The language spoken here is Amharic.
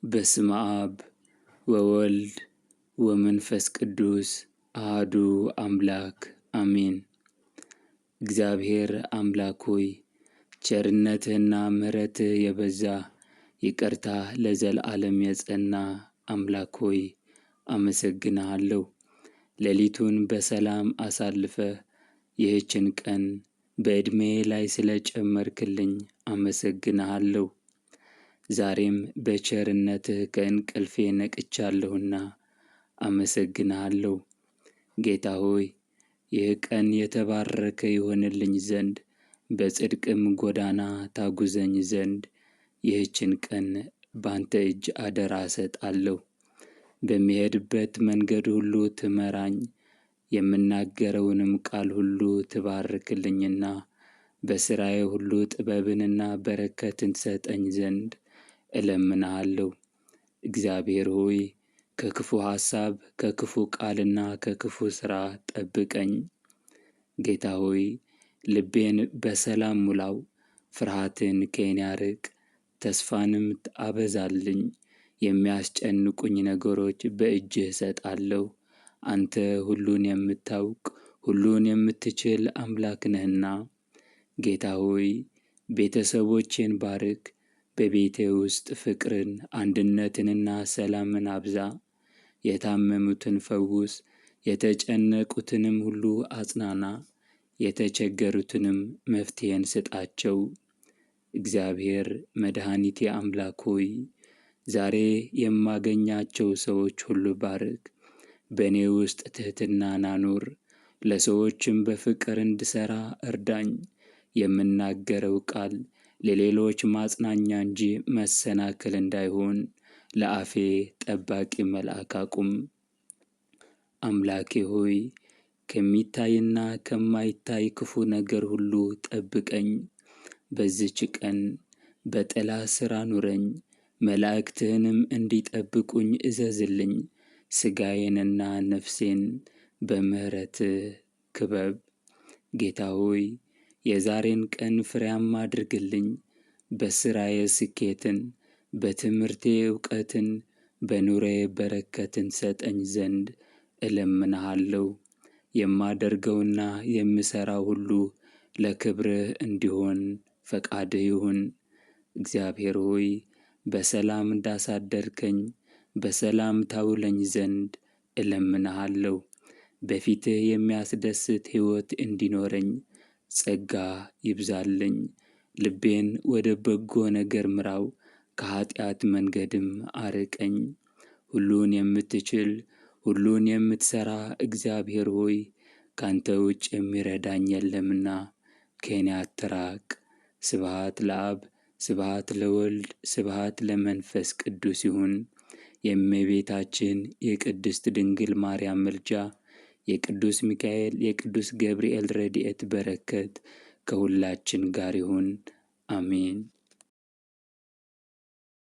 በስመ አብ ወወልድ ወመንፈስ ቅዱስ አሐዱ አምላክ አሜን። እግዚአብሔር አምላክ ሆይ፣ ቸርነትህና ምሕረትህ የበዛ፣ ይቅርታ ለዘላለም የጸና አምላክ ሆይ አመሰግንሃለሁ። ሌሊቱን በሰላም አሳልፈህ ይህችን ቀን በዕድሜ ላይ ስለ ጨመርክልኝ አመሰግንሃለሁ። ዛሬም በቸርነትህ ከእንቅልፌ ነቅቻለሁና አመሰግንሃለሁ። ጌታ ሆይ፣ ይህ ቀን የተባረከ ይሆንልኝ ዘንድ፣ በጽድቅም ጎዳና ታጉዘኝ ዘንድ ይህችን ቀን ባንተ እጅ አደራ እሰጣለሁ። በሚሄድበት መንገድ ሁሉ ትመራኝ፣ የምናገረውንም ቃል ሁሉ ትባርክልኝና በሥራዬ ሁሉ ጥበብንና በረከትን ትሰጠኝ ዘንድ እለምንሃለሁ። እግዚአብሔር ሆይ፣ ከክፉ ሐሳብ፣ ከክፉ ቃልና ከክፉ ሥራ ጠብቀኝ። ጌታ ሆይ፣ ልቤን በሰላም ሙላው፣ ፍርሃትን ከኔ አርቅ፣ ተስፋንም አበዛልኝ። የሚያስጨንቁኝ ነገሮች በእጅህ እሰጣለሁ። አንተ ሁሉን የምታውቅ፣ ሁሉን የምትችል አምላክ ነህና። ጌታ ሆይ፣ ቤተሰቦቼን ባርክ። በቤቴ ውስጥ ፍቅርን፣ አንድነትንና ሰላምን አብዛ። የታመሙትን ፈውስ፣ የተጨነቁትንም ሁሉ አጽናና፣ የተቸገሩትንም መፍትሔን ስጣቸው። እግዚአብሔር መድኃኒቴ አምላክ ሆይ፣ ዛሬ የማገኛቸው ሰዎች ሁሉ ባርክ። በእኔ ውስጥ ትሕትናን አኑር፣ ለሰዎችም በፍቅር እንድሠራ እርዳኝ። የምናገረው ቃል ለሌሎች ማጽናኛ እንጂ መሰናክል እንዳይሆን ለአፌ ጠባቂ መልአክ አቁም። አምላኬ ሆይ፣ ከሚታይና ከማይታይ ክፉ ነገር ሁሉ ጠብቀኝ። በዚች ቀን በጥላ ሥር አኑረኝ፣ መላእክትህንም እንዲጠብቁኝ እዘዝልኝ። ሥጋዬንና ነፍሴን በምሕረትህ ክበብ። ጌታ ሆይ፣ የዛሬን ቀን ፍሬያማ አድርግልኝ። በሥራዬ ስኬትን፣ በትምህርቴ እውቀትን፣ በኑሮዬ በረከትን ሰጠኝ ዘንድ እለምንሃለሁ። የማደርገውና የምሠራው ሁሉ ለክብርህ እንዲሆን ፈቃድህ ይሁን። እግዚአብሔር ሆይ፣ በሰላም እንዳሳደርከኝ በሰላም ታውለኝ ዘንድ እለምንሃለሁ። በፊትህ የሚያስደስት ሕይወት እንዲኖረኝ ጸጋ ይብዛልኝ። ልቤን ወደ በጎ ነገር ምራው፣ ከኃጢአት መንገድም አርቀኝ። ሁሉን የምትችል፣ ሁሉን የምትሠራ እግዚአብሔር ሆይ፣ ካንተ ውጭ የሚረዳኝ የለምና ከኔ አትራቅ። ስብሐት ለአብ፣ ስብሐት ለወልድ፣ ስብሐት ለመንፈስ ቅዱስ ይሁን። የእመቤታችን የቅድስት ድንግል ማርያም ምልጃ፣ የቅዱስ ሚካኤል፣ የቅዱስ ገብርኤል ረድኤት በረከት ከሁላችን ጋር ይሁን። አሜን።